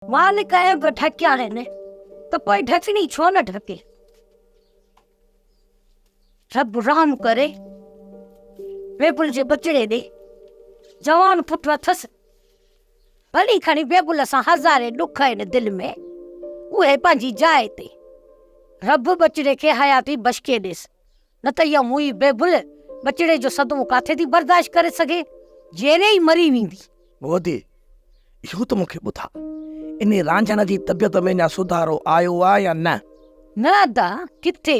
مالڪ عيب ڍڪيا آهن ته پوء ڍڪڻي ڇو نه ڍڪي؟ رب رحم ڪري بيبل جي ٻچڙي ڏي جوان پٽ اٿس. ڀلي کڻي بيبل سان هزارين ڏک آهن دل ۾ اهي پنهنجي جاء تي. رب ٻچڙي کي حياتي بشڪي ڏيس نه ته اها موئي بيبل ٻچڙي جو صدمو ڪاٿي ٿي برداشت ڪري سگهي، جيئري ئي مري ويندي. مودي، اهو ته مون کي ٻڌاء، انهي رانجهڻ جي طبيعت ۾ اڃا سڌارو آيو آ يا نه؟ نه ادا، ڪٿي،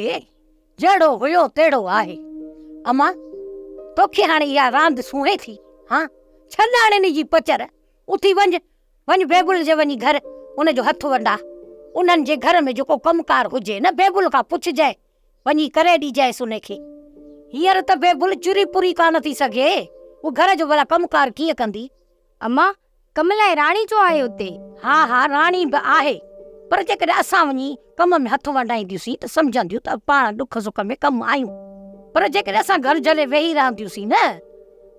جهڙو هيو تهڙو آهي. امان، توکي هاڻي اها راند سونهين ٿي، هان؟ ڇڏ هاڻي انهي جي پچر، اٿي وڃ، وڃ بيبل جي وڃي گهر ان جو هٿ ونڊاء. انهن جي گهر ۾ جيڪو ڪم ڪار هجي نه بيبل کان پڇجانء، وڃي ڪري ڏجانء ان کي. هينئر ته بيبل چري پري ڪانه ٿي سگهي، هوء گهر جو ڀلا ڪم ڪار ڪيئن ڪندي؟ امان، ڪم لاء راڻي جو آهي اتي. ها ها راڻي به آهي، پر جيڪڏهن اسان وڃي ڪم ۾ هٿ ونڊائينديونسين ته سمجهنديون ته پاڻ ڏک سک ۾ ڪم آيون. پر جيڪڏهن اسان گهر جهلي ويهي رهنديونسين نه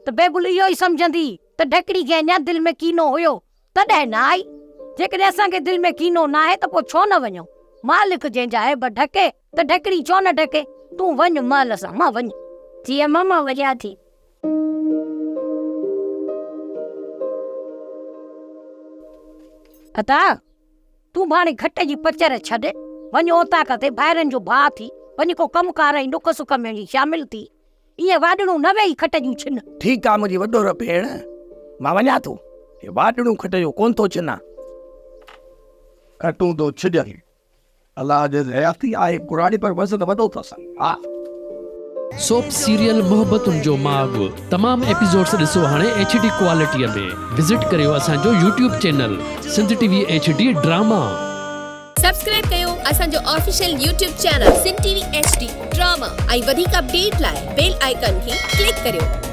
ته بيبل اهو ئي سمجهندي ته ڍڪڻي کي اڃا دل ۾ ڪينو هيو تڏهن نه آئي. جيڪڏهن اسان کي دل ۾ ڪينو ناهي ته پوء ڇو نه وڃون؟ مالڪ جنهن جا عيب ڍڪي ته ڍڪڻي ڇو نه ڍڪي؟ تون وڃ مهل سان مان وڃ. جي امان مان وڃان ٿي. ادا! تون به هاڻي گهٽ جي پچر ڇڏ، وڃ اوطاق تي ڀائرن جو ڀاء ٿي، وڃ ڪو ڪم ڪار ۽ ڏک سک ۾ وڃي شامل ٿي. ائين واڏڻو نه ويهي کٽ جون ڇن. ٺيڪ آ منهنجي وڏور ڀيڻ، مان وڃان ٿو. هي واڏڻو کٽ جو ڪونه ٿو ڇنان. کٽون ٿو ڇڏين. الله جي حياتي آهي پراڻي پر وزن وڏو اٿس. ها. سوپ سيريل محبتن جو ماڳ تمام ايپيسوڊس ڏسو هاڻي ايڇ ڊي ڪوالٽي ۾ وزٽ ڪريو اسان جو YouTube channel Sindh T V H D drama. Subscribe ڪيو اسان جو official YouTube channel Sindh T V H D drama ۽ وڌيڪ اپڊيٽ لاء بيل آئيڪان کي ڪلڪ ڪريو.